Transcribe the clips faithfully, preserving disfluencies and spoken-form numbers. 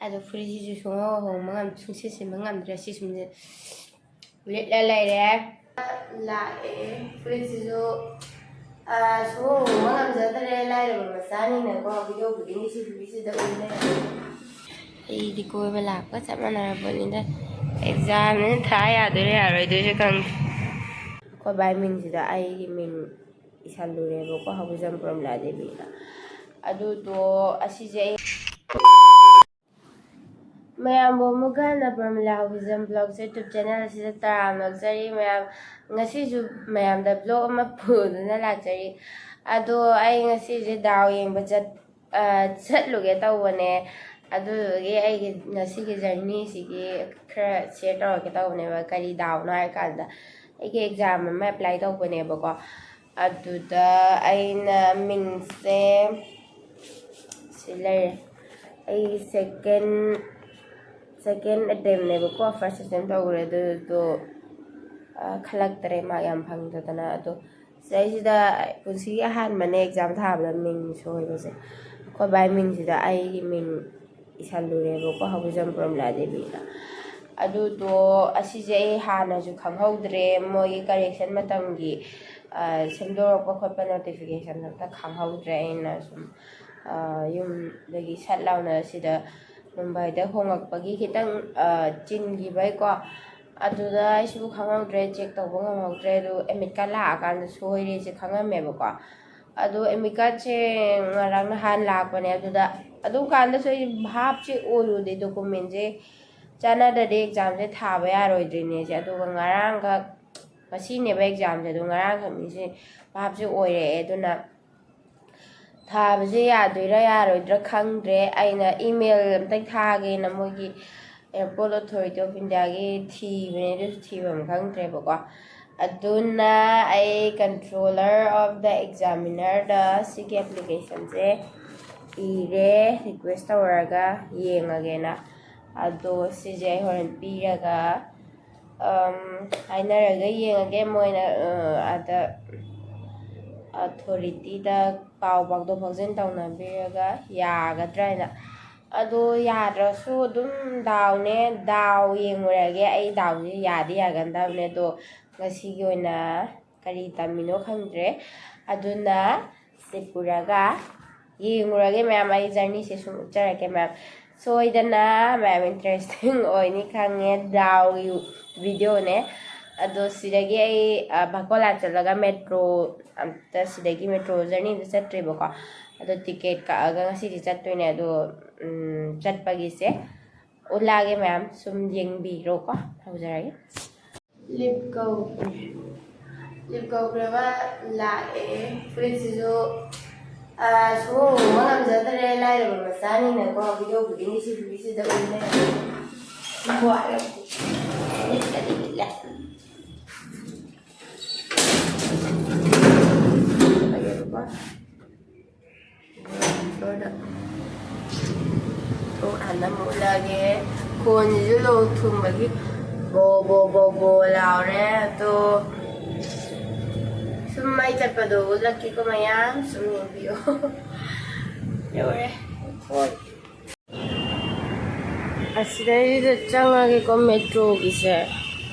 ꯑꯗꯣ ꯐꯨꯔꯤꯠꯁꯤꯁꯨ ꯁꯨꯡꯍꯧ ꯍꯣꯡꯕ ꯉꯝ-, ꯁꯨꯡꯁꯦꯠ ꯁꯦꯠꯄ ꯉꯝꯗ꯭ꯔꯦ꯫ ꯁꯤ ꯁꯨꯝ ꯂꯤꯠꯂ ꯂꯩꯔꯦ꯫ ꯂꯥꯛꯑꯦ꯫ ꯐꯨꯔꯤꯠꯁꯤꯁꯨ, ꯑ, ꯁꯨꯡꯍꯣꯡ ꯍꯣꯡꯕ ꯉꯝꯖꯗ꯭ꯔꯦ꯫ ꯂꯥꯏꯔꯕ ꯃꯆꯥꯅꯤꯅꯀꯣ, ꯚꯤꯗꯤꯑꯣ ꯈꯨꯗꯤꯡꯒꯤ ꯁꯤ ꯐꯨꯔꯤꯠꯁꯤꯗ ꯎꯏ ꯂꯩꯔꯦ꯫ ꯑꯩꯗꯤ ꯀꯣꯏꯕ ꯂꯥꯛꯄ ꯆꯞ ꯃꯥꯟꯅꯔꯕꯅꯤꯗ꯫ ꯑꯦꯛꯖꯥꯝꯅꯤꯅ ꯊꯥ ꯌꯥꯗꯣꯏꯔꯥ ꯌꯥꯔꯣꯏꯗꯣꯏꯔꯥ ꯈꯪꯗꯦ꯫ ꯑꯩꯈꯣꯏ ꯕꯥꯏ ꯃꯤꯡꯁꯤꯗ ꯑꯩꯒꯤ ꯃꯤꯡ ꯏꯁꯜꯂꯨꯔꯦꯕꯀꯣ, ꯍꯧꯕꯤꯖꯝ ꯄ꯭ꯔꯃꯤꯂꯥ ꯗꯦꯕꯤꯅ꯫ ꯑꯗꯨꯗꯣ ꯑꯁꯤꯁꯦ ꯑꯩ ꯃꯌꯥꯝꯕꯨ ꯑꯃꯨꯛꯀ ꯍꯟꯅ ꯄ꯭ꯔꯃꯤꯂꯥ ꯍꯧꯕꯤꯖꯝ ꯕ꯭ꯂꯣꯒꯁ YouTube ꯆꯦꯅꯦꯜ ꯑꯁꯤꯗ ꯇꯔꯥꯝꯅ ꯑꯣꯛꯆꯔꯤ꯫ ꯃꯌꯥꯝ, ꯉꯁꯤꯁꯨ ꯃꯌꯥꯝꯗ ꯕ꯭ꯂꯣꯒ ꯑꯃ ꯄꯨꯗꯨꯅ ꯂꯥꯛꯆꯔꯤ꯫ ꯑꯗꯣ ꯑꯩ ꯉꯁꯤꯁꯦ ꯗꯥꯎ ꯌꯦꯡꯕ ꯆꯠ-, ꯑ, ꯆꯠꯂꯨꯒꯦ ꯇꯧꯕꯅꯦ꯫ ꯑꯗꯨꯗꯨꯒꯤ ꯑꯩꯒꯤ ꯉꯁꯤꯒꯤ ꯖꯔꯅꯤꯁꯤꯒꯤ ꯈꯔ ꯁꯤꯌꯔ ꯇꯧꯔꯛꯀꯦ ꯇꯧꯕꯅꯦꯕ꯫ ꯀꯔꯤ ꯗꯥꯎꯅꯣ ꯍꯥꯏꯔꯀꯥꯟꯗ, ꯑꯩꯒꯤ ꯑꯦꯛꯖꯥꯝ ꯑꯃ ꯑꯦꯄ꯭ꯂꯥꯏ ꯇꯧꯕꯅꯦꯕꯀꯣ꯫ ꯑꯗꯨꯗ ꯑꯩꯅ ꯃꯤꯡꯁꯦ ꯁꯤ ꯂꯩꯔꯦ꯫ ꯑꯩ ꯁꯦꯀꯦꯟ, ꯁꯦꯀꯦꯟ ꯑꯦꯇꯦꯝꯅꯦꯕꯀꯣ, ꯐꯥꯔꯁ ꯑꯦꯇꯦꯝ ꯇꯧꯈ꯭ꯔꯦ꯫ ꯑꯗꯨꯗꯣ, ꯑ, ꯈꯜꯂꯛꯇ꯭ꯔꯦ, ꯃꯥꯔꯛ ꯌꯥꯝ ꯐꯪꯗꯗꯅ꯫ ꯑꯗꯣ ꯁꯤꯗꯩꯁꯤꯗ ꯄꯨꯟꯁꯤꯒꯤ ꯑꯍꯥꯟꯕꯅꯦ ꯑꯦꯛꯖꯥꯝ ꯊꯥꯕꯗ ꯃꯤꯡ ꯁꯣꯏꯕꯁꯦ꯫ ꯑꯩꯈꯣꯏ ꯕꯥꯏ ꯃꯤꯡꯁꯤꯗ ꯑꯩꯒꯤ ꯃꯤꯡ ꯏꯁꯜꯂꯨꯔꯦꯕꯀꯣ, ꯍꯧꯕꯤꯖꯝ ꯄ꯭ꯔꯃꯤꯂꯥ ꯗꯦꯕꯤꯅ꯫ ꯑꯗꯨꯗꯣ ꯑꯁꯤꯁꯦ ꯑꯩ ꯍꯥꯟꯅꯁꯨ ꯈꯪꯍꯧꯗ꯭ꯔꯦ, ꯃꯣꯏꯒꯤ ꯀꯔꯦꯛꯁꯟ ꯃꯇꯝꯒꯤ, ꯑ, ꯁꯦꯝꯗꯣꯔꯛꯄ ꯈꯣꯠꯄ ꯅꯣꯇꯤꯐꯤꯀꯦꯁꯟ ꯑꯝꯇ ꯈꯪꯍꯧꯗ꯭ꯔꯦ꯫ ꯑꯩꯅ ꯁꯨꯝ, ꯑ, ꯌꯨꯝꯗꯒꯤ ꯁꯠ ꯂꯥꯎꯅ ꯁꯤꯗ ꯃꯨꯝꯕꯥꯏꯗ ꯍꯣꯡꯉꯛꯄꯒꯤ ꯈꯤꯇꯪ, ꯑ, ꯆꯤꯟꯈꯤꯕꯩꯀꯣ, ꯑꯗꯨꯗ ꯑꯩꯁꯨ ꯈꯪꯍꯧꯗ꯭ꯔꯦ, ꯆꯦꯛ ꯇꯧꯕ ꯉꯝꯍꯧꯗ꯭ꯔꯦ꯫ ꯑꯗꯨ ꯑꯦꯗꯃꯤꯠ ꯀꯥꯔꯗ ꯂꯥꯛꯑꯀꯥꯟꯗ ꯁꯣꯏꯔꯦꯁꯦ ꯈꯪꯉꯝꯃꯦꯕꯀꯣ꯫ ꯑꯗꯣ ꯑꯦꯗꯃꯤꯠ ꯀꯥꯔꯗꯁꯦ ꯉꯔꯥꯡ ꯅꯍꯥꯟ ꯂꯥꯛꯄꯅꯦ꯫ ꯑꯗꯨꯗ ꯑꯗꯨꯝ ꯀꯥꯟꯗꯁꯨ ꯑꯩ ꯚꯥꯞꯁꯦ ꯑꯣꯏꯔꯨꯗꯦ, ꯗꯣꯀꯨꯃꯦꯟꯁꯦ ꯆꯥꯟꯅꯗ꯭ꯔꯗꯤ ꯑꯦꯛꯖꯥꯝꯁꯦ ꯊꯥꯕ ꯌꯥꯔꯣꯏꯗ꯭ꯔꯤꯅꯦꯁꯦ꯫ ꯑꯗꯨꯒ ꯉꯔꯥꯡꯈꯛ, ꯉꯁꯤꯅꯦꯕ ꯑꯦꯛꯖꯥꯝꯁꯦ, ꯑꯗꯣ ꯉꯔꯥꯡꯈꯛꯅꯤꯁꯦ ꯚꯥꯞꯁꯦ ꯑꯣꯏꯔꯛꯑꯦ꯫ ꯑꯗꯨꯅ ꯊꯥꯕꯁꯦ ꯌꯥꯗꯣꯏꯔꯥ ꯌꯥꯔꯣꯏꯗ꯭ꯔꯥ ꯈꯪꯗ꯭ꯔꯦ꯫ ꯑꯩꯅ ꯏꯃꯦꯜ ꯑꯝꯇꯪ ꯊꯥꯒꯦꯅ ꯃꯣꯏꯒꯤ Airport Authority of Indiaꯒꯤ ꯊꯤꯕꯅꯦ, ꯑꯗꯨꯁꯨ ꯊꯤꯐꯝ ꯈꯪꯗ꯭ꯔꯦꯕꯀꯣ꯫ ꯑꯗꯨꯅ ꯑꯩ Controller of the Examinerꯗ ꯁꯤꯒꯤ ꯑꯦꯄ꯭ꯂꯤꯀꯦꯁꯟꯁꯦ ꯏꯔꯦ, ꯔꯤꯀ꯭ꯋꯦꯁ ꯇꯧꯔꯒ ꯌꯦꯡꯉꯒꯦꯅ꯫ ꯑꯗꯣ ꯁꯤꯁꯦ ꯑꯩ ꯍꯣꯔꯦꯟ ꯄꯤꯔꯒ, ꯑꯝ, ꯍꯥꯏꯅꯔꯒ ꯌꯦꯡꯉꯒꯦ꯫ ꯃꯣꯏꯅ, ꯑ, ꯑꯗ ꯑꯣꯊꯣꯔꯤꯇꯤꯗ ꯄꯥꯎ ꯐꯥꯎꯗꯣꯛ ꯐꯥꯎꯖꯤꯟ ꯇꯧꯅꯕꯤꯔꯒ ꯌꯥꯒꯗ꯭ꯔꯥ ꯍꯥꯏꯅ꯫ ꯑꯗꯣ ꯌꯥꯗ꯭ꯔꯁꯨ ꯑꯗꯨꯝ ꯗꯥꯎꯅꯦ, ꯗꯥꯎ ꯌꯦꯡꯉꯨꯔꯒꯦ꯫ ꯑꯩ ꯗꯥꯎꯁꯦ ꯌꯥꯗꯤ ꯌꯥꯒꯟꯗꯕꯅꯦ, ꯑꯗꯣ ꯉꯁꯤꯒꯤ ꯑꯣꯏꯅ ꯀꯔꯤ ꯇꯝꯃꯤꯅꯣ ꯈꯪꯗ꯭ꯔꯦ꯫ ꯑꯗꯨꯅ ꯁꯤ ꯄꯨꯔꯒ ꯌꯦꯡꯉꯨꯔꯒꯦ ꯃꯌꯥꯝ꯫ ꯑꯩ ꯖꯔꯅꯤꯁꯦ ꯁꯨꯝ ꯎꯠꯆꯔꯛꯀꯦ ꯃꯌꯥꯝ꯫ ꯁꯣꯏꯗꯅ ꯃꯌꯥꯝ ꯏꯟꯇꯔꯦꯁꯇꯤꯡ ꯑꯣꯏꯅꯤ ꯈꯪꯉꯦ꯫ ꯗꯥꯎꯒꯤ ꯚꯤꯗꯤꯑꯣꯅꯦ꯫ ꯑꯗꯣ ꯁꯤꯗꯒꯤ ꯑꯩ, ꯑ, ꯚꯀꯣꯂꯥ ꯆꯠꯂꯒ ꯃꯦꯇ꯭ꯔꯣ ꯑꯝꯇ, ꯁꯤꯗꯒꯤ ꯃꯦꯇ꯭ꯔꯣ ꯖꯔꯅꯤꯗ ꯆꯠꯇ꯭ꯔꯤꯕꯀꯣ꯫ ꯑꯗꯣ ꯇꯤꯀꯦꯠ ꯀꯛꯑꯒ ꯉꯁꯤꯗꯤ ꯆꯠꯇꯣꯏꯅꯦ꯫ ꯑꯗꯣ, ꯎꯝ, ꯆꯠꯄꯒꯤꯁꯦ ꯎꯠꯂꯛꯑꯒꯦ ꯃꯌꯥꯝ, ꯁꯨꯝ ꯌꯦꯡꯕꯤꯔꯣꯀꯣ꯫ ꯍꯧꯖꯔꯒꯦ꯫ ꯂꯤꯞ ꯀꯧꯈ꯭ꯔꯦ꯫ ꯂꯤꯞ ꯀꯧꯈ꯭ꯔꯦꯕ ꯂꯥꯛꯑꯦ꯫ ꯐꯨꯔꯤꯠꯁꯤꯁꯨ, ꯑ, ꯁꯨꯡꯍꯣꯡ ꯍꯣꯡꯕ ꯉꯝꯖꯗ꯭ꯔꯦ꯫ ꯂꯥꯏꯔꯕ ꯃꯆꯥꯅꯤꯅꯀꯣ, ꯚꯤꯗꯤꯑꯣ ꯈꯨꯗꯤꯡꯒꯤ ꯁꯤ ꯐꯨꯔꯤꯠꯁꯤꯗ ꯎꯏ ꯂꯩꯔꯦ꯫ ꯋꯥꯔꯦ꯫ ꯂꯤꯠꯂꯗꯤ ꯂꯤꯠꯂꯦ꯫ ꯐꯖꯕꯀꯣ꯫ ꯐ꯭ꯂꯣꯔꯗ꯫ ꯊꯣꯡ ꯍꯥꯟꯅ ꯃꯨꯠꯂꯒꯦ꯫ ꯈꯣꯟꯁꯤꯁꯨ ꯂꯣꯛ ꯊꯨꯡꯕꯒꯤ ꯕꯣ ꯕꯣ ꯕꯣ ꯕꯣ ꯂꯥꯎꯔꯦ꯫ ꯑꯗꯣ ꯁꯨꯝ ꯃꯩ ꯆꯠꯄꯗꯣ ꯎꯠꯂꯛꯀꯦꯀꯣ ꯃꯌꯥꯝ, ꯁꯨꯝ ꯌꯦꯡꯕꯤꯌꯣ꯫ ꯌꯧꯔꯦ꯫ ꯍꯣꯏ꯫ ꯑꯁꯤꯗꯩꯁꯤꯗ ꯆꯪꯉꯒꯦꯀꯣ, ꯃꯦꯇ꯭ꯔꯣꯒꯤꯁꯦ꯫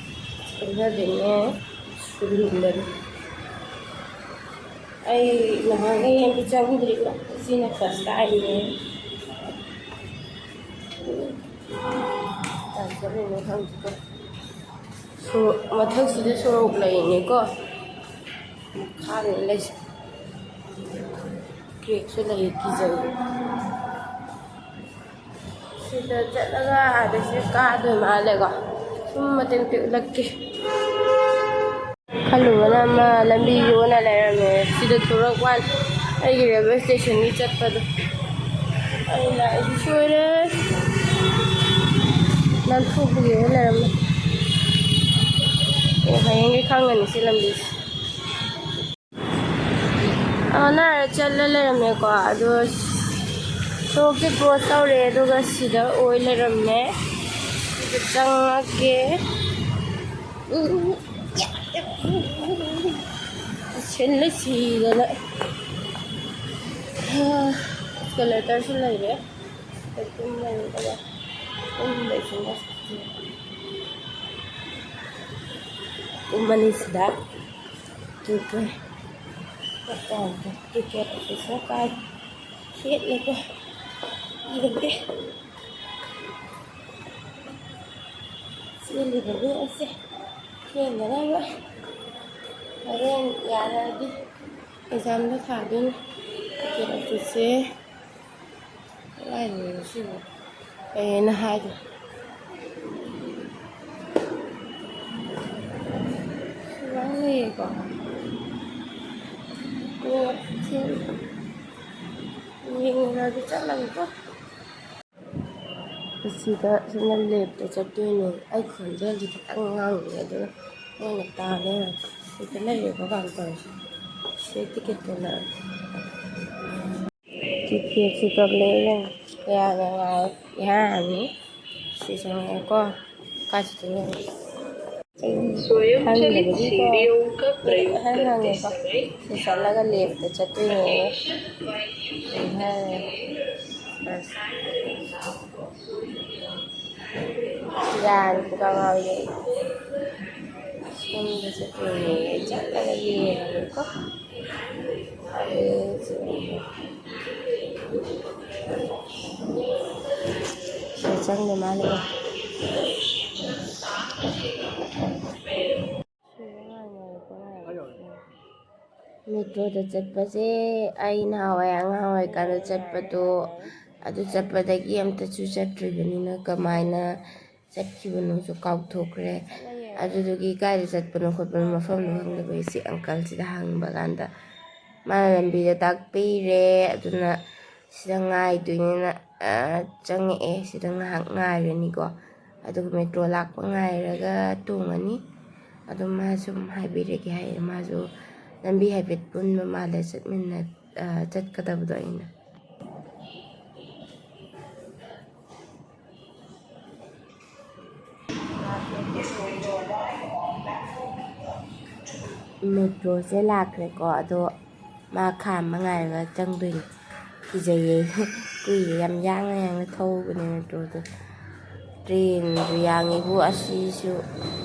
ꯆꯪꯅꯗꯣꯏꯅꯦ꯫ ꯁꯨꯔꯨꯡꯗꯅꯤ꯫ ꯑꯩ ꯅꯍꯥꯟꯈꯩ ꯑꯝꯇ ꯆꯪꯗ꯭ꯔꯤꯕ, ꯁꯤꯅ ꯐꯥꯔꯁ ꯇꯥꯏꯝꯅꯦ꯫ ꯀꯥꯏ ꯆꯠꯂꯤꯅꯣ ꯈꯪꯗꯦꯀꯣ꯫ ꯁꯣꯔꯣꯛ ꯃꯊꯛꯁꯤꯗ ꯁꯣꯔꯣꯛ ꯂꯩꯅꯦꯀꯣ꯫ ꯃꯈꯥꯗ ꯂꯩꯁꯦ꯫ ꯀ꯭ꯔꯦꯛꯁꯨ ꯂꯩ, ꯀꯤꯖꯩ꯫ ꯁꯤꯗ ꯆꯠꯂꯒ ꯑꯥꯗꯁꯨ ꯀꯥꯗꯣꯏ ꯃꯥꯜꯂꯦꯀꯣ꯫ ꯁꯨꯝ ꯃꯇꯦꯛ ꯃꯇꯦꯛ ꯎꯠꯂꯛꯀꯦ꯫ ꯈꯜꯂꯨꯕꯅ ꯑꯃ, ꯂꯝꯕꯤ ꯌꯣꯟꯅ ꯂꯩꯔꯝꯃꯦ꯫ ꯁꯤꯗ ꯊꯣꯔꯛꯄ ꯋꯥꯅꯤ꯫ ꯑꯩꯒꯤ ꯔꯦꯜꯋꯦ ꯁ꯭ꯇꯦꯁꯟꯒꯤ ꯆꯠꯄꯗꯣ꯫ ꯑꯩ ꯂꯥꯛꯏꯁꯤ ꯁꯣꯏꯔꯦ꯫ ꯅꯥꯟꯊꯣꯛꯄꯒꯤ ꯑꯣꯏ ꯂꯩꯔꯝꯃꯦ꯫ ꯑꯣ, ꯍꯌꯦꯡꯒꯤ ꯈꯪꯉꯅꯤ ꯁꯤ ꯂꯝꯕꯤꯁꯦ꯫ ꯑꯣꯟꯅꯔ ꯆꯠꯂ ꯂꯩꯔꯝꯃꯦꯀꯣ꯫ ꯑꯗꯣ ꯁꯣꯔꯣꯛꯁꯦ ꯀ꯭ꯔꯣꯁ ꯇꯧꯔꯦ, ꯑꯗꯨꯒ ꯁꯤꯗ ꯑꯣꯏ ꯂꯩꯔꯝꯃꯦ꯫ ꯁꯤꯗ ꯆꯪꯉꯛꯀꯦ꯫ ꯎꯝ, ꯁꯤꯜꯂ ꯁꯤꯗꯅ꯫ ꯑꯦꯁꯀꯦꯂꯦꯇꯔꯁꯨ ꯂꯩꯔꯦ꯫ ꯇꯨꯝꯕꯅꯤ, ꯇꯨꯝꯕꯁꯤꯅ ꯇꯨꯝꯕꯅꯤ ꯁꯤꯗ꯫ ꯑꯗꯨꯒ ꯃꯄꯥꯟꯗ ꯇꯤꯀꯦꯠ ꯑꯣꯐꯤꯁꯅ ꯀꯥꯏ ꯈꯦꯠꯂꯒ ꯌꯦꯡꯒꯦ꯫ ꯆꯦꯜꯂꯤꯕꯅꯤ ꯑꯩꯁꯦ ꯊꯦꯡꯅꯅꯕ꯫ ꯍꯣꯔꯦꯟ ꯌꯥꯔꯗꯤ ꯑꯦꯛꯖꯥꯝꯗꯣ ꯊꯥꯗꯣꯏꯅꯤ꯫ ꯇꯤꯀꯦꯠ ꯑꯣꯐꯤꯁꯁꯦ ꯀꯗꯥꯏꯗꯅꯣ ꯁꯤꯕꯣ? ꯀꯩꯅꯣ ꯍꯥꯏꯗꯣ? ꯁꯨꯃꯥꯏꯅ ꯂꯩꯌꯦꯀꯣ꯫ ꯑꯣ, ꯁꯤ ꯌꯦꯡꯉꯨꯔꯒꯦ, ꯆꯠꯂꯒꯦꯀꯣ꯫ ꯑꯁꯤꯗ ꯁꯤꯅ ꯂꯦꯞꯇ ꯆꯠꯇꯣꯏꯅꯦ꯫ ꯑꯩ ꯈꯣꯟꯖꯦꯜꯁꯦ ꯈꯤꯇꯪ ꯉꯥꯡꯉꯦ, ꯑꯗꯨꯅ ꯃꯣꯏꯅ ꯇꯥꯗꯦ꯫ ꯁꯤꯗ ꯂꯩꯔꯦꯀꯣ ꯀꯥꯎꯟꯇꯔꯁꯦ꯫ ꯁꯤ ꯇꯤꯀꯦꯠ ꯀꯛꯂꯛꯑꯒꯦ꯫ ꯇꯤꯀꯦꯠꯁꯤ ꯀꯛꯂꯛꯑꯦ꯫ ꯀꯌꯥꯅ ꯉꯥꯏ-, ꯏꯍꯥꯟ ꯍꯥꯟꯅꯤ꯫ ꯁꯤ ꯆꯪꯉꯛꯑꯦꯀꯣ꯫ ꯀꯥꯏ ꯆꯠꯇꯣꯏꯅꯣ? ꯑꯩ ꯈꯪꯗꯕꯒꯤꯀꯣ꯫ ꯑꯩ ꯍꯪ ꯍꯪꯉꯦꯀꯣ꯫ ꯁꯤ ꯆꯠꯂꯒ ꯂꯦꯞꯇ ꯆꯠꯇꯣꯏꯅꯦ꯫ ꯑꯩ ꯍꯪꯉꯦ꯫ ꯑꯁ꯫ ꯒ꯭ꯌꯥꯟ ꯄꯨꯔꯥ ꯉꯥꯎꯔꯦ꯫ ꯁꯣꯝꯗ ꯆꯠꯇꯣꯏꯅꯦ꯫ ꯆꯠꯂꯒ ꯌꯦꯡꯉꯒꯦꯀꯣ꯫ ꯑꯗꯨ ꯁꯤꯗ ꯆꯪꯗ ꯃꯥꯜꯂꯦ꯫ ꯃꯦꯇ꯭ꯔꯣꯗ ꯆꯠꯄꯁꯦ ꯑꯩ ꯅꯍꯥꯟꯋꯥꯏ ꯑꯉꯥꯡ ꯑꯣꯏꯔꯤꯀꯥꯟꯗ ꯆꯠꯄꯗꯣ, ꯑꯗꯨ ꯆꯠꯄꯗꯒꯤ ꯑꯝꯇꯁꯨ ꯆꯠꯇ꯭ꯔꯤꯕꯅꯤꯅ ꯀꯃꯥꯏꯅ ꯆꯠꯈꯤꯕꯅꯣꯁꯨ ꯀꯥꯎꯊꯣꯛꯈ꯭ꯔꯦ꯫ ꯑꯗꯨꯗꯨꯒꯤ ꯀꯥꯏꯗ ꯆꯠꯄꯅꯣ ꯈꯣꯠꯄꯅꯣ ꯃꯐꯝꯗꯣ ꯈꯪꯗꯕꯒꯤ ꯁꯤ ꯑꯪꯀꯜꯁꯤꯗ ꯍꯪꯕ ꯀꯥꯟꯗ ꯃꯥꯅ ꯂꯝꯕꯤꯗꯣ ꯇꯥꯛꯄꯤꯔꯦ꯫ ꯑꯗꯨꯅ ꯁꯤꯗ ꯉꯥꯏꯗꯣꯏꯅꯤꯅ, ꯑ, ꯆꯪꯉꯛꯑꯦ꯫ ꯁꯤꯗ ꯉꯥꯏꯍꯥꯛ ꯉꯥꯏꯔꯅꯤꯀꯣ꯫ ꯑꯗꯨꯒ ꯃꯦꯇ꯭ꯔꯣ ꯂꯥꯛꯄ ꯉꯥꯏꯔꯒ ꯇꯣꯡꯉꯅꯤ꯫ ꯑꯗꯨꯝ ꯃꯥ ꯁꯨꯝ ꯍꯥꯏꯕꯤꯔꯒꯦ ꯍꯥꯏꯌꯦ꯫ ꯃꯥꯁꯨ ꯂꯝꯕꯤ ꯍꯥꯏꯐꯦꯠ ꯄꯨꯟꯕ ꯃꯥꯜꯂꯦ ꯆꯠꯃꯤꯟꯅ-, ꯑ, ꯆꯠꯀꯗꯕꯗꯣ ꯑꯩꯅ꯫ ꯃꯦꯇ꯭ꯔꯣꯁꯦ ꯂꯥꯛꯈ꯭ꯔꯦꯀꯣ, ꯑꯗꯣ ꯃꯥ ꯈꯥꯝꯕ ꯉꯥꯏꯔꯒ ꯆꯪꯗꯣꯏꯅꯦ꯫ ꯀꯤꯖꯩꯌꯦ꯫ ꯀꯨꯏꯔꯦ, ꯌꯥꯝ ꯌꯥꯡꯅ ꯌꯥꯡꯅ ꯊꯧꯕꯅꯦ ꯃꯦꯇ꯭ꯔꯣꯗꯣ꯫ ꯇ꯭ꯔꯦꯟꯁꯨ ꯌꯥꯡꯉꯤꯕꯨ, ꯑꯁꯤꯁꯨ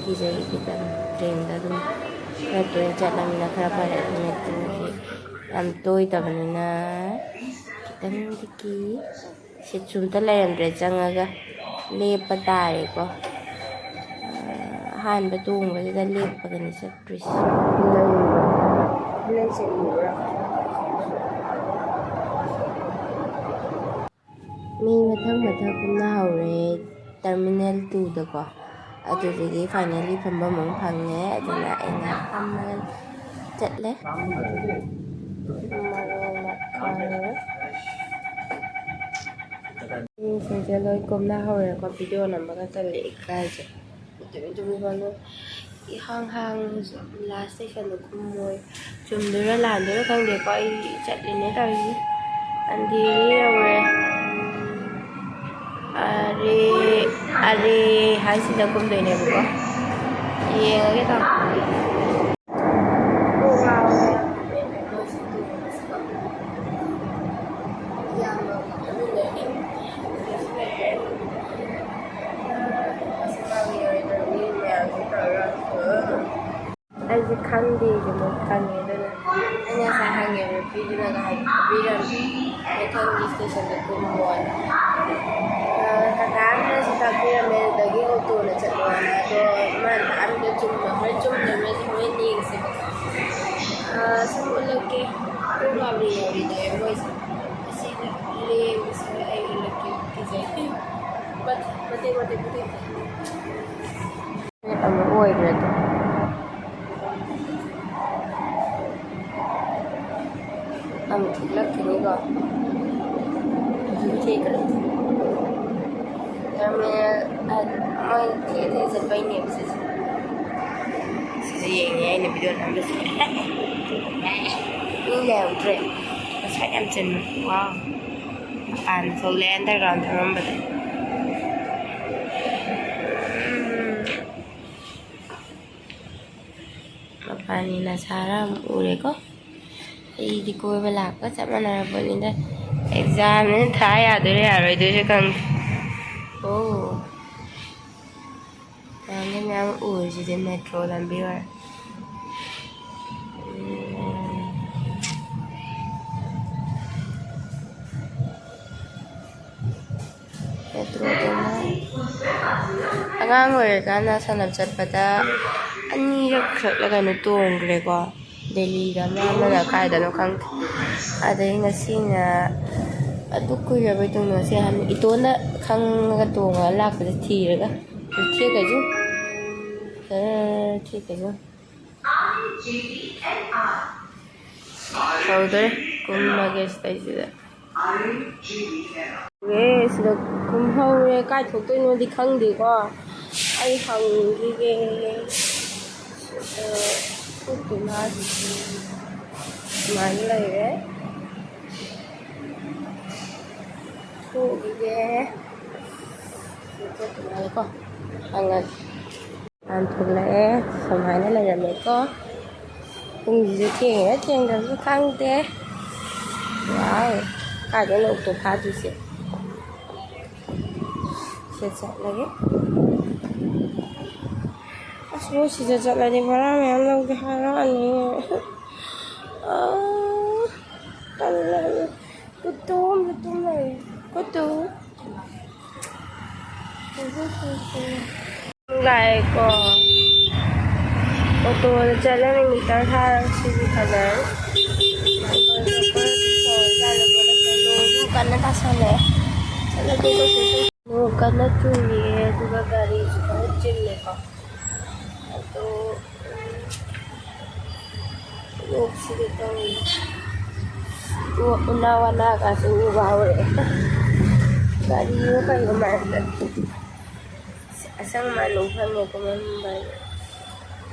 ꯀꯤꯖꯩ ꯈꯤꯇꯪ꯫ ꯇ꯭ꯔꯦꯟꯗ ꯑꯗꯨꯝ ꯈꯔ ꯇꯣꯏꯅ ꯆꯠꯂꯃꯤꯅ ꯈꯔ ꯐꯔꯦ꯫ ꯃꯦꯇ꯭ꯔꯣꯁꯦ ꯌꯥꯝ ꯇꯣꯏꯗꯕꯅꯤꯅ ꯈꯤꯇꯪꯗꯤ ꯀꯤ꯫ ꯁꯤꯠꯁꯨ ꯑꯝꯇ ꯂꯩꯔꯝꯗ꯭ꯔꯦ, ꯆꯪꯉꯒ ꯂꯦꯞꯄ ꯇꯥꯔꯦꯀꯣ꯫ ꯑꯍꯥꯟꯕ ꯇꯣꯡꯕꯁꯤꯗ ꯂꯦꯞꯄꯒꯅꯤ ꯆꯠꯇꯣꯏꯁꯦ꯫ ꯃꯤ ꯃꯊꯪ ꯃꯊꯪ ꯀꯨꯝꯅꯍꯧꯔꯦ ꯇꯔꯃꯤꯅꯦꯜ ꯇꯨꯗꯀꯣ꯫ ꯑꯗꯨꯗꯒꯤ ꯐꯥꯏꯅꯦꯜꯂꯤ ꯐꯝꯐꯝ ꯑꯃ ꯐꯪꯉꯦ꯫ ꯑꯗꯨꯅ ꯑꯩꯅ ꯐꯝꯃꯒ ꯆꯠꯂꯦ꯫ ꯃꯤꯁꯤꯡꯁꯦ ꯂꯣꯏ ꯀꯨꯝꯅꯍꯧꯔꯦꯀꯣ꯫ ꯚꯤꯗꯤꯑꯣ ꯅꯝꯕꯒ ꯇꯜꯂꯦ, ꯏꯀꯥꯏꯖꯩ꯫ ꯏꯇꯨꯝ ꯏꯇꯨꯝ ꯏꯕꯥꯅꯤ ꯏꯍꯥꯡ ꯍꯥꯡꯅꯁꯨ ꯂꯥꯁ ꯁ꯭ꯇꯦꯁꯟꯗ ꯀꯨꯝꯃꯣꯏ꯫ ꯆꯨꯝꯗꯣꯏꯔꯥ ꯂꯥꯟꯗꯣꯏꯔꯥ ꯈꯪꯗꯦꯀꯣ꯫ ꯑꯩ ꯆꯠꯂꯤꯅꯦ ꯇꯧꯔꯤꯁꯦ꯫ ꯑꯟꯗꯤꯔꯤ ꯌꯧꯔꯦ꯫ ꯑꯔꯦ, ꯑꯔꯦ ꯍꯥꯏꯁꯤꯗ ꯀꯨꯝꯗꯣꯏꯅꯦꯕꯀꯣ꯫ ꯌꯦꯡꯉꯒꯦ ꯇꯧ꯫ ꯑꯩꯁꯦ ꯈꯪꯗꯦ, ꯀꯩꯅꯣ ꯈꯪꯉꯦ, ꯑꯗꯨꯅ ꯑꯩꯅ ꯉꯁꯥꯏ ꯍꯪꯉꯦꯕ, ꯅꯨꯄꯤꯗꯨꯅꯒ ꯍꯥꯏꯕꯤꯔꯝꯃꯦ, ꯃꯊꯪꯒꯤ ꯁ꯭ꯇꯦꯁꯟꯗ ꯀꯨꯝꯃꯣꯅ꯫ ꯑ, ꯀꯀꯥ ꯑꯃꯅꯁꯨ ꯇꯥꯛꯄꯤꯔꯝꯃꯦ, ꯑꯗꯨꯗꯒꯤ ꯑꯣꯇꯣꯅ ꯆꯠꯂꯣꯅ꯫ ꯑꯗꯣ ꯃꯥꯅ ꯇꯥꯛꯑꯝꯃꯤꯗꯣ ꯆꯨꯝꯕ ꯈꯔ ꯆꯨꯝꯗꯕ꯭ꯔꯥ ꯍꯣꯔꯦꯟ ꯌꯦꯡꯁꯦꯕꯀꯣ꯫ ꯑ, ꯁꯨꯝ ꯎꯠꯂꯛꯀꯦ, ꯀꯣꯛ ꯉꯥꯎꯔꯤ ꯉꯥꯎꯔꯤ ꯇꯧꯋꯦ ꯃꯣꯏꯁꯦ꯫ ꯑꯁꯤꯗ ꯂꯦꯡꯕꯁꯦ ꯑꯩ ꯎꯠꯂꯛꯀꯦ, ꯀꯤꯖꯩ꯫ ꯃꯇꯦꯛ, ꯃꯇꯦꯛ, ꯃꯇꯦꯛ꯫ ꯄꯦꯠ ꯑꯃꯨꯛ ꯑꯣꯏꯈ꯭ꯔꯦ ꯑꯗꯣ꯫ ꯑꯃꯨꯛ ꯊꯤꯛꯂꯛꯈꯤꯅꯤꯀꯣ꯫ ꯊꯤꯛꯈ꯭ꯔꯦ꯫ ꯇꯔꯃꯤꯅꯦꯜ, ꯑ, ꯃꯣꯏ ꯊꯤꯛꯑ ꯊꯤꯛꯑ ꯆꯠꯄꯩꯅꯦꯕ ꯁꯤꯁꯦ꯫ ꯁꯤꯁꯦ ꯌꯦꯡꯉꯦ ꯑꯩꯅ ꯚꯤꯗꯤꯑꯣ ꯅꯝꯕꯁꯦ꯫ ꯃꯤ ꯂꯩꯍꯧꯗ꯭ꯔꯦ꯫ ꯃꯁꯥ ꯌꯥꯝ ꯆꯤꯟꯕ꯫ ꯋꯥꯎ꯫ ꯃꯄꯥꯟ ꯊꯣꯛꯂꯛꯑꯦ, underground ꯊꯝꯃꯝꯕꯗ꯫ ꯎꯝ꯫ ꯃꯄꯥꯟꯒꯤ ꯅꯖꯥꯔꯥ ꯑꯃ ꯎꯔꯦꯀꯣ꯫ ꯑꯩꯗꯤ ꯀꯣꯏꯕ ꯂꯥꯛꯄꯒ ꯆꯞ ꯃꯥꯟꯅꯔꯕꯅꯤꯗ꯫ ꯑꯦꯛꯖꯥꯝꯅꯤꯅ ꯊꯥ ꯌꯥꯗꯣꯏꯔꯥ ꯌꯥꯔꯣꯏꯗꯣꯏꯔꯥ ꯈꯪꯗꯦ꯫ ꯑꯣ, ꯃꯌꯥꯝꯅ ꯃꯌꯥꯝ ꯎꯔꯤꯁꯤꯗꯤ ꯃꯦꯇ꯭ꯔꯣ ꯂꯝꯕꯤ ꯑꯣꯏꯔꯦ꯫ ꯃꯦꯇ꯭ꯔꯣꯗꯅ ꯑꯉꯥꯡ ꯑꯣꯏꯔꯤꯀꯥꯟꯗ ꯁꯥꯟꯅꯕ ꯆꯠꯄꯗ ꯑꯅꯤꯔꯛ ꯈꯛꯂ ꯀꯩꯅꯣ ꯇꯣꯡꯈ꯭ꯔꯦꯀꯣ꯫ ꯗꯦꯜꯂꯤꯗ ꯑꯃ, ꯑꯃꯅ ꯀꯥꯏꯗꯅꯣ ꯈꯪꯗꯦ꯫ ꯑꯗꯩ ꯉꯁꯤꯅ ꯑꯗꯨ ꯀꯨꯏꯔꯕꯩ ꯇꯨꯡꯗ ꯉꯁꯤ ꯑꯍꯥꯟꯕ ꯏꯇꯣꯟꯗ ꯈꯪꯉꯒ ꯇꯣꯡꯉꯒ ꯂꯥꯛꯄꯁꯦ ꯊꯤꯔꯒ꯫ ꯊꯦꯛꯀꯁꯨ꯫ ꯊꯦꯛꯀꯁꯨ꯫ ꯍꯧꯗꯣꯔꯦ꯫ ꯀꯨꯝꯃꯒꯦ ꯁꯤꯗꯩꯁꯤꯗ꯫ ꯑꯦ, ꯁꯤꯗ ꯀꯨꯝꯍꯧꯔꯦ꯫ ꯀꯥꯏ ꯊꯣꯛꯇꯣꯏꯅꯣꯗꯤ ꯈꯪꯗꯦꯀꯣ꯫ ꯑꯩ ꯍꯪꯈꯤꯒꯦ꯫ ꯁꯤꯗ ꯊꯣꯛꯇꯣꯏ ꯃꯥꯜꯂꯤ꯫ ꯁꯨꯃꯥꯏꯅ ꯂꯩꯔꯦ꯫ ꯊꯣꯛꯈꯤꯒꯦ꯫ ꯊꯣꯛꯇꯣꯏ ꯃꯥꯜꯂꯦꯀꯣ꯫ ꯍꯪꯉꯒꯦ꯫ ꯇꯥꯟ ꯊꯣꯛꯂꯛꯑꯦ꯫ ꯁꯨꯃꯥꯏꯅ ꯂꯩꯔꯝꯃꯦꯀꯣ꯫ ꯄꯨꯡꯁꯤꯁꯨ ꯊꯦꯡꯉꯤꯔꯥ ꯊꯦꯡꯗꯕꯁꯨ ꯈꯪꯗꯦ꯫ ꯋꯥꯎ, ꯀꯥꯏꯗꯩꯅꯣ ꯑꯣꯛꯇꯣ ꯐꯥꯗꯣꯏꯁꯦ? ꯁꯤꯗ ꯆꯠꯂꯒꯦ꯫ ꯑꯁ, ꯃꯣꯏ ꯁꯤꯗ ꯆꯠꯂꯗꯤ ꯚꯔꯥ ꯃꯌꯥꯝ ꯂꯧꯒꯦ ꯍꯥꯏꯔꯛꯑꯅꯤ꯫ ꯑꯥ, ꯇꯜꯂꯦ꯫ ꯀꯨꯇꯨ ꯑꯃꯁꯨ ꯇꯨꯝ ꯂꯩꯔꯦ꯫ ꯀꯨꯇꯨ꯫ ꯂꯥꯛꯑꯦꯀꯣ꯫ ꯑꯣꯇꯣꯗ ꯆꯠꯂꯅꯤ ꯃꯤꯇꯔ ꯊꯥꯔꯒ ꯁꯤꯗꯤ ꯐꯖꯔꯅꯤ꯫ ꯅꯣꯡꯁꯨ ꯀꯟꯅ ꯇꯥꯁꯜꯂꯛꯑꯦ꯫ ꯆꯠꯂꯒꯦ ꯀꯣꯏꯆꯠ ꯆꯠ-, ꯅꯣꯡ ꯀꯟꯅ ꯆꯨꯏꯌꯦ, ꯑꯗꯨꯒ ꯒꯥꯔꯤꯁꯨ ꯈꯔ ꯆꯤꯜꯂꯦꯀꯣ꯫ ꯑꯗꯣ, ꯎꯝ, ꯂꯣꯛꯁꯤꯒꯦ ꯇꯧꯏ꯫ ꯎ-, ꯎꯅꯥ ꯋꯥꯅꯥꯒꯁꯦ ꯎꯕ ꯍꯧꯔꯛꯑꯦ꯫ ꯒꯥꯔꯤꯒ ꯀꯩꯒ ꯃꯔꯛꯇ꯫ ꯑꯁꯪ ꯑꯃꯥꯟ ꯎ ꯐꯪꯉꯦꯀꯣ ꯃꯝꯕꯒꯤ꯫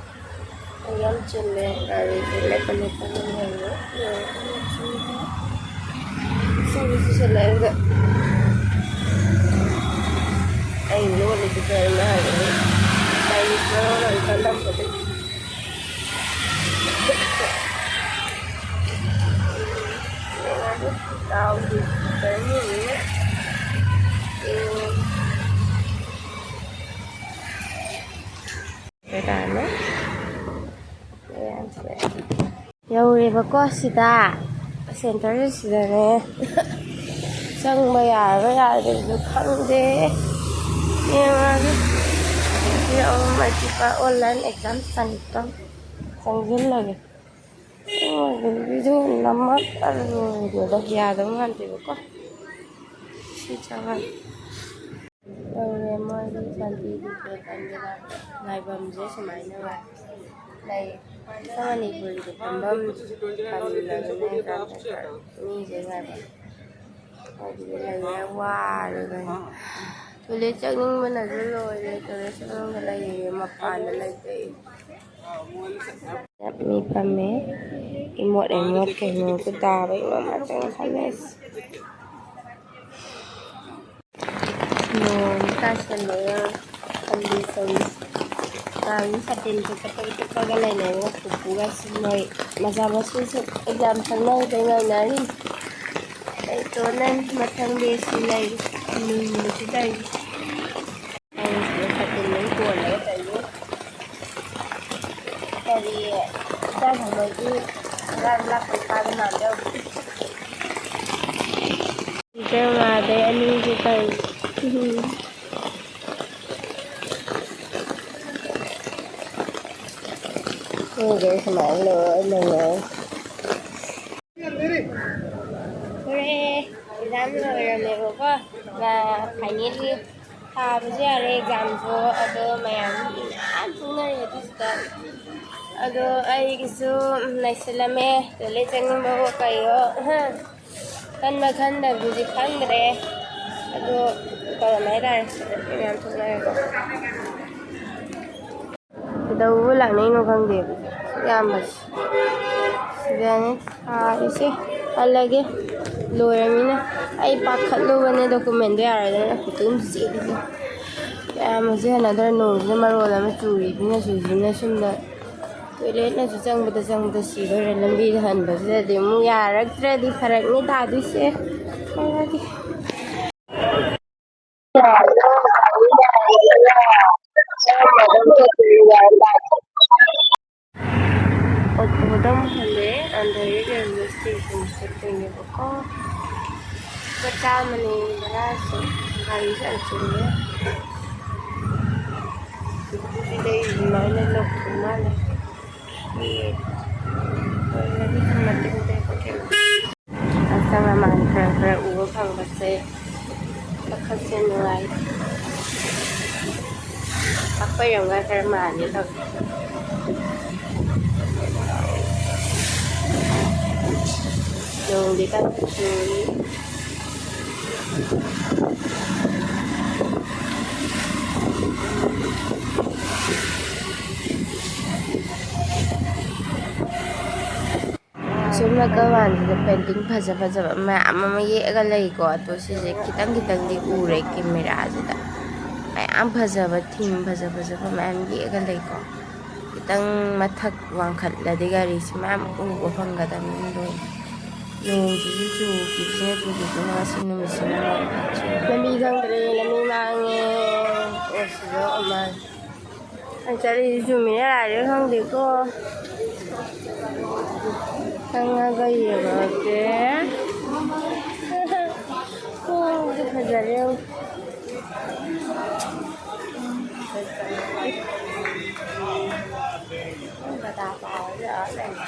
ꯌꯥꯝ ꯆꯤꯜꯂꯦ꯫ ꯒꯥꯔꯤꯁꯦ ꯂꯦꯞꯄ ꯂꯦꯞꯄꯒ ꯂꯩꯔꯦ꯫ ꯏꯁꯤꯡꯁꯨ ꯆꯨꯁꯜꯂꯛꯑꯦ ꯑꯗꯨꯒ꯫ ꯑꯩ ꯂꯣꯜꯂꯤꯗꯨ ꯀꯔꯤꯅꯣ ꯍꯥꯏꯕꯗꯤ ꯆꯥꯏꯅꯤꯁ ꯃꯔꯣꯟ ꯑꯃ ꯈꯜꯂꯝꯕꯗꯒꯤ꯫ ꯌꯦꯡꯉꯒꯦ, ꯗꯥꯎꯁꯦ꯫ ꯀꯩꯀꯥꯅꯣ ꯃꯌꯥꯝꯁꯦ ꯌꯧꯔꯦꯕꯀꯣ꯫ ꯁꯤꯗ ꯁꯦꯟꯇꯔꯁꯤꯗꯅꯦ꯫ ꯆꯪꯕ ꯌꯥꯔꯕ ꯌꯥꯗ꯭ꯔꯤꯕꯁꯨ ꯈꯪꯗꯦ꯫ ꯌꯦꯡꯉꯒꯦ꯫ ꯁꯤ ꯑꯃ ꯃꯜꯇꯤꯄꯜ ꯑꯣꯟꯂꯥꯏꯟ ꯑꯦꯛꯖꯥꯝ ꯁꯦꯟꯇꯔ ꯆꯪꯁꯤꯜꯂꯒꯦ꯫ ꯚꯤꯗꯤꯑꯣ ꯅꯝꯃꯛꯑꯔꯣꯏꯒꯦꯗ, ꯌꯥꯗꯧ ꯃꯥꯟꯗꯦꯕꯀꯣ꯫ ꯁꯤ ꯆꯪꯉꯒꯦ꯫ ꯇꯧꯔꯦ ꯃꯣꯏꯒꯤ ꯁꯥꯟꯇꯤ ꯅꯤꯀꯦꯇꯟꯒꯤꯗ ꯉꯥꯏꯐꯝꯁꯦ ꯁꯨꯃꯥꯏꯅ ꯂꯩ꯫ ꯑꯩꯈꯣꯏ ꯃꯅꯤꯄꯨꯔꯒꯤ ꯐꯝꯐꯝ ꯊꯝꯅꯕꯅꯦ ꯇ꯭ꯔꯥꯟꯁꯂꯦꯇꯔ ꯃꯤꯁꯦ ꯉꯥꯏꯐꯝ꯫ ꯑꯗꯨꯗ ꯂꯩꯔꯦ, ꯋꯥꯔꯦ ꯀꯩꯅꯣ꯫ ꯇꯣꯏꯂꯦꯠ ꯆꯪꯅꯤꯡꯕꯅꯁꯨ ꯂꯣꯏꯔꯦ꯫ ꯇꯣꯏꯂꯦꯠ ꯆꯪꯐꯝꯗ ꯂꯩꯔꯦ, ꯃꯄꯥꯟꯗ ꯂꯩꯇꯦ꯫ ꯃꯤ ꯐꯝꯃꯦ꯫ ꯏꯃꯣꯠ ꯏꯃꯣꯠ ꯀꯩꯅꯣ ꯇꯥꯕ ꯏꯃꯣꯠ ꯉꯥꯛꯇ ꯐꯝꯃꯦ꯫ ꯅꯣꯡ ꯇꯥꯁꯜꯂꯛꯑꯦ꯫ ꯈꯜꯂꯤ ꯇꯧꯔꯤ꯫ ꯒꯥꯔꯤ ꯁꯥꯇꯤꯟꯁꯨ ꯀꯛꯄꯒꯤ ꯀꯛꯄꯒ ꯂꯩꯅꯔꯦ꯫ ꯄꯨꯄꯨꯒ ꯁꯤ ꯃꯣꯏ ꯃꯆꯥ ꯃꯁꯨꯁꯨ ꯑꯦꯛꯖꯥꯝ ꯆꯪꯅꯕꯗ ꯉꯥꯏꯅꯔꯤ꯫ ꯑꯩ ꯇꯣꯟꯅ ꯃꯊꯪ ꯕꯦꯁꯁꯤ ꯂꯩꯔꯤ꯫ ꯅꯨꯡꯕꯁꯤ ꯂꯩꯔꯤ꯫ ꯑꯩꯁꯤꯗ ꯁꯥꯇꯤꯟ ꯂꯣꯏ ꯀꯣꯜꯂꯒ ꯇꯧꯔꯤ꯫ ꯀꯔꯤ ꯏꯆꯥ ꯊꯪꯕꯒꯤ ꯍꯨꯔꯥꯟ ꯂꯥꯛꯄ ꯅꯨꯄꯥꯗꯣ ꯃꯥꯟꯗꯧꯔꯤ꯫ ꯏꯆꯦ ꯃꯥꯗꯩ ꯑꯅꯤꯁꯦ ꯇꯧꯔꯤ꯫ ꯃꯤꯁꯦ ꯁꯨꯃꯥꯏꯅ ꯂꯣꯏ ꯂꯩꯅꯔꯦ꯫ ꯍꯣꯔꯦ ꯑꯦꯛꯖꯥꯝ ꯂꯣꯏꯔꯝꯃꯦꯕꯀꯣ꯫ ꯐꯥꯏꯅꯦꯜꯒꯤ ꯊꯥꯕꯁꯨ ꯌꯥꯔꯦ ꯑꯦꯛꯖꯥꯝꯁꯨ꯫ ꯑꯗꯣ ꯃꯌꯥꯝ ꯃꯌꯥꯝ ꯊꯣꯛꯅꯔꯦ ꯑꯗꯨꯁꯤꯗ꯫ ꯑꯗꯣ ꯑꯩꯒꯤꯁꯨ ꯂꯩꯁꯤꯜꯂꯝꯃꯦ꯫ ꯇꯣꯏꯂꯦꯠ ꯆꯪꯅꯤꯡꯕꯋꯣ ꯀꯩꯋꯣ꯫ ꯍꯥ꯫ ꯈꯟꯕ ꯈꯟꯗꯕꯗꯨꯗꯤ ꯈꯪꯗ꯭ꯔꯦ꯫ ꯑꯗꯣ ꯇꯧꯔꯝꯃꯦ ꯍꯥꯏꯇꯥꯔꯦ꯫ ꯃꯌꯥꯝ ꯊꯣꯛꯅꯔꯦꯀꯣ꯫ ꯀꯩꯗꯧꯕ ꯂꯥꯛꯅꯩꯅꯣ ꯈꯪꯗꯦꯕ ꯑꯌꯥꯝꯕꯁꯦ꯫ ꯁꯤꯗꯅꯦ ꯁꯥꯔꯤꯁꯦ꯫ ꯍꯜꯂꯒꯦ꯫ ꯂꯣꯏꯔꯃꯤꯅ꯫ ꯑꯩ ꯄꯥꯈꯠꯂꯨꯕꯅꯦ ꯗꯣꯀꯨꯃꯦꯟꯗꯣ ꯌꯥꯔꯣꯏꯗ꯭ꯔꯅ ꯈꯨꯇꯨꯝ ꯆꯦꯜꯂꯤꯁꯦ꯫ ꯃꯌꯥꯝꯁꯦ ꯍꯟꯅꯗ꯭ꯔ ꯅꯣꯡꯁꯤꯅ ꯃꯔꯣꯜ ꯑꯃ ꯆꯨꯔꯤꯁꯤꯅ ꯆꯨꯔꯤꯁꯤꯅ ꯁꯣꯝꯗ ꯇꯣꯏꯂꯦꯠꯅꯁꯨ ꯆꯪꯕꯗ ꯆꯪꯕꯗ ꯁꯤꯗꯣꯔꯦ꯫ ꯂꯝꯕꯤꯗ ꯍꯟꯕꯁꯤꯗꯗꯤ ꯑꯃꯨꯛ ꯌꯥꯔꯛꯇ꯭ꯔꯗꯤ ꯐꯔꯛꯅꯤ ꯇꯥꯗꯣꯏꯁꯦ꯫ ꯂꯩꯔꯒꯦ꯫ ꯑꯣꯇꯣꯗ ꯑꯃꯨꯛ ꯍꯜꯂꯛꯑꯦ, ꯑꯗꯒꯤ ꯔꯦꯜꯋꯦ ꯁ꯭ꯇꯦꯁꯟ ꯆꯠꯇꯣꯏꯅꯦꯕꯀꯣ꯫ ꯂꯨꯄꯥ ꯆꯥꯝꯃꯅꯦ ꯚꯔꯥꯁꯦ, ꯒꯥꯔꯤꯁꯦ ꯌꯥꯝ ꯆꯤꯜꯂꯦ꯫ ꯁꯤꯗꯩ ꯑꯗꯨꯃꯥꯏꯅ ꯂꯧꯗꯣꯏ ꯃꯥꯜꯂꯦ꯫ ꯁꯤ ꯑꯣꯏꯔꯗꯤ ꯊꯝꯃꯒꯦ꯫ ꯑꯁꯪ ꯑꯃꯥꯟ ꯈꯔ ꯈꯔ ꯎꯕ ꯐꯪꯕꯁꯦ ꯋꯥꯈꯜꯁꯦ ꯅꯨꯡꯉꯥꯏ꯫ ꯑꯩꯈꯣꯏꯔꯣꯝꯒ ꯈꯔ ꯃꯥꯟꯒꯦ ꯇꯧꯋꯦ꯫ ꯅꯣꯡꯗꯤ ꯀꯟꯅ ꯆꯨꯔꯤ꯫ ꯁꯨꯝ ꯅꯥꯀꯜ ꯋꯥꯟꯁꯤꯗ painting ꯐꯖ ꯐꯖꯕ ꯃꯌꯥꯝ ꯑꯃ ꯌꯦꯛꯑꯒ ꯂꯩꯀꯣ꯫ ꯑꯗꯣ ꯁꯤꯁꯦ ꯈꯤꯇꯪ ꯈꯤꯇꯪꯗꯤ ꯎꯔꯦ camera ꯁꯤꯗ꯫ ꯃꯌꯥꯝ ꯐꯖꯕ theme ꯐꯖ ꯐꯖꯕ ꯃꯌꯥꯝ ꯌꯦꯛꯑꯒ ꯂꯩꯀꯣ꯫ ꯈꯤꯇꯪ ꯃꯊꯛ ꯋꯥꯡꯈꯠꯂꯗꯤ ꯒꯥꯔꯤꯁꯤ ꯃꯌꯥꯝ ꯎꯕ ꯐꯪꯒꯗꯕꯅꯤ ꯂꯣꯏꯅ꯫ ꯅꯣꯡꯁꯤꯁꯨ ꯆꯨꯈꯤꯕꯁꯤꯅ ꯆꯨꯈꯤꯕꯁꯤꯅ ꯉꯁꯤ ꯅꯨꯃꯤꯠꯁꯤꯃ ꯂꯝꯕꯤ ꯈꯪꯗ꯭ꯔꯦ, ꯂꯝꯕꯤ ꯃꯥꯡꯉꯦ꯫ ꯑꯣ, ꯁꯤꯗ ꯑꯃ ꯑꯩ ꯆꯠꯂꯤꯁꯤ ꯆꯨꯝꯃꯤꯔ ꯂꯥꯜꯂꯤꯔ ꯈꯪꯗꯦꯀꯣ꯫ ꯆꯪꯉꯒ ꯌꯦꯡꯉꯒꯦ꯫ ꯄꯨꯡꯁꯦ ꯐꯖꯔꯦ꯫ ꯕꯗꯥ ꯄꯥꯎꯁꯦ ꯑꯥ ꯂꯩꯔꯦ꯫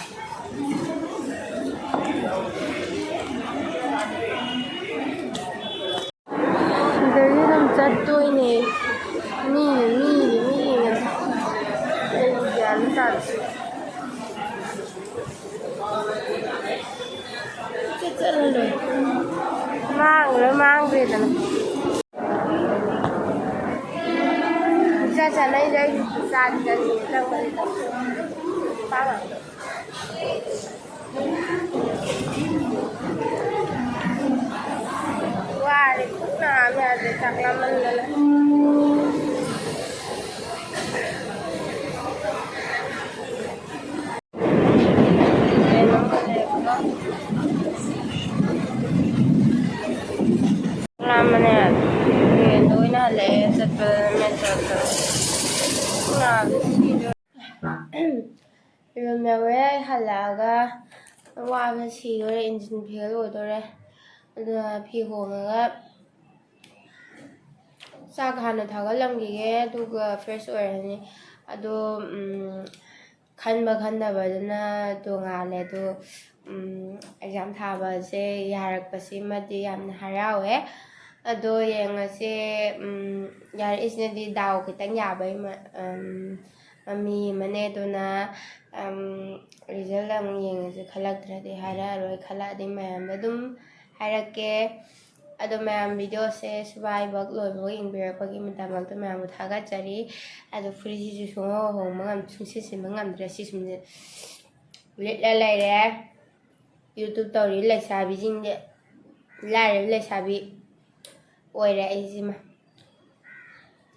ꯁꯤꯗꯒꯤ ꯑꯗꯨꯝ ꯆꯠꯇꯣꯏꯅꯦ꯫ ꯃꯤꯅ ꯃꯤꯒꯤ ꯃꯤꯒꯤ ꯉꯥꯛꯇ꯫ ꯑꯩ ꯒ꯭ꯌꯥꯟ ꯑꯃ ꯇꯥꯗꯦ꯫ ꯆꯠ ꯆꯠꯂ ꯂꯣꯏꯔꯦ꯫ ꯃꯥꯡꯈ꯭ꯔꯦ ꯃꯥꯡꯈ꯭ꯔꯦꯗꯅ꯫ ꯏꯆꯥ ꯆꯥꯅꯩꯗ ꯑꯩ ꯆꯥꯗꯤ ꯆꯥꯅꯤꯡꯉꯦ ꯆꯪꯕꯗꯤ ꯇꯧꯗꯦ꯫ ꯅꯨꯄꯥ ꯉꯥꯛꯇ꯫ ꯋꯥꯔꯦ ꯄꯨꯛ ꯅꯥꯕ ꯌꯥꯗ꯭ꯔꯦ ꯆꯥꯛ ꯂꯥꯝꯃꯟꯗꯅ꯫ ꯏꯔꯨꯝ ꯌꯧꯔꯦ, ꯍꯜꯂꯛꯑꯒ ꯋꯥꯕꯅ ꯁꯤꯗꯣꯔꯦ, ꯏꯟꯖꯤꯟ ꯐꯦꯜ ꯑꯣꯏꯗꯣꯔꯦ꯫ ꯑꯗꯨꯅ ꯐꯤ ꯍꯣꯡꯉꯒ ꯆꯥꯛ ꯍꯥꯟꯅ ꯊꯥꯒꯠꯂꯝꯈꯤꯒꯦ, ꯑꯗꯨꯒ ꯐ꯭ꯔꯦꯁ ꯑꯣꯏꯔꯅꯤ꯫ ꯑꯗꯣ, ꯎꯝ, ꯈꯟꯕ ꯈꯟꯗꯕꯗꯨꯅ ꯇꯣꯉꯥꯜꯂꯦ꯫ ꯑꯗꯣ, ꯎꯝ, ꯑꯦꯛꯖꯥꯝ ꯊꯥꯕꯁꯦ ꯌꯥꯔꯛꯄꯁꯤꯃꯗꯤ ꯌꯥꯝꯅ ꯍꯔꯥꯎꯋꯦ꯫ ꯑꯗꯣ ꯌꯦꯡꯉꯁꯦ, ꯎꯝ, ꯌꯥꯔꯛꯏꯁꯤꯅꯗꯤ ꯗꯥꯎ ꯈꯤꯇꯪ ꯌꯥꯕꯩ ꯃ-, ꯎꯝ, ꯃꯃꯤ ꯑꯃꯅꯦ꯫ ꯑꯗꯨꯅ, ꯎꯝ, ꯔꯤꯖꯜ ꯑꯃꯨꯛ ꯌꯦꯡꯉꯁꯦ, ꯈꯜꯂꯛꯇ꯭ꯔꯗꯤ ꯍꯥꯏꯔꯛꯑꯔꯣꯏ, ꯈꯜꯂꯛꯑꯗꯤ ꯃꯌꯥꯝꯗ ꯑꯗꯨꯝ ꯍꯥꯏꯔꯛꯀꯦ꯫ ꯑꯗꯣ ꯃꯌꯥꯝ ꯚꯤꯗꯤꯑꯣꯁꯦ ꯁꯨꯕꯥꯏꯕꯛ ꯂꯣꯏꯕꯐꯥꯎ ꯌꯦꯡꯕꯤꯔꯛꯄꯒꯤꯗꯃꯛꯇ ꯃꯌꯥꯝꯕꯨ ꯊꯥꯒꯠꯆꯔꯤ꯫ ꯑꯗꯣ ꯐꯨꯔꯤꯠꯁꯤꯁꯨ ꯁꯨꯡꯍꯣꯡ ꯍꯣꯡꯕ ꯉꯝ-, ꯁꯨꯡꯁꯤꯟ ꯁꯤꯟꯕ ꯉꯝꯗ꯭ꯔꯦ꯫ ꯁꯤ ꯁꯨꯝ ꯂꯤꯠꯂ ꯂꯩꯔꯦ꯫ YouTube ꯇꯧꯔꯤ ꯂꯩꯁꯥꯕꯤꯁꯤꯡꯁꯦ, ꯂꯥꯏꯔꯕ ꯂꯩꯁꯥꯕꯤ ꯑꯣꯏꯔꯦ ꯑꯩꯁꯤꯃ꯫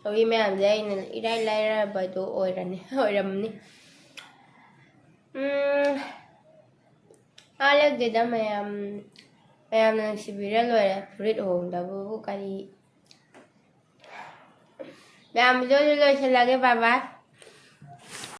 ꯇꯧꯔꯤ ꯃꯌꯥꯝꯁꯦ ꯑꯩꯅ ꯏꯔꯥꯏ ꯂꯥꯏꯔꯕꯗꯣ ꯑꯣꯏꯔꯅꯤ, ꯑꯣꯏꯔꯝꯅꯤ꯫ ꯎꯝ, ꯑꯥ, ꯂꯦꯛꯇꯦꯗ ꯃꯌꯥꯝ, ꯃꯌꯥꯝꯅ ꯅꯨꯡꯁꯤꯕꯤꯔ ꯂꯣꯏꯔꯦ꯫ ꯐꯨꯔꯤꯠ ꯍꯣꯡꯗꯕꯕꯨ ꯀꯔꯤ? ꯃꯌꯥꯝ, ꯚꯤꯗꯤꯑꯣꯁꯦ ꯂꯣꯏꯁꯤꯜꯂꯒꯦ꯫ ꯕꯥꯏ ꯕꯥꯏ꯫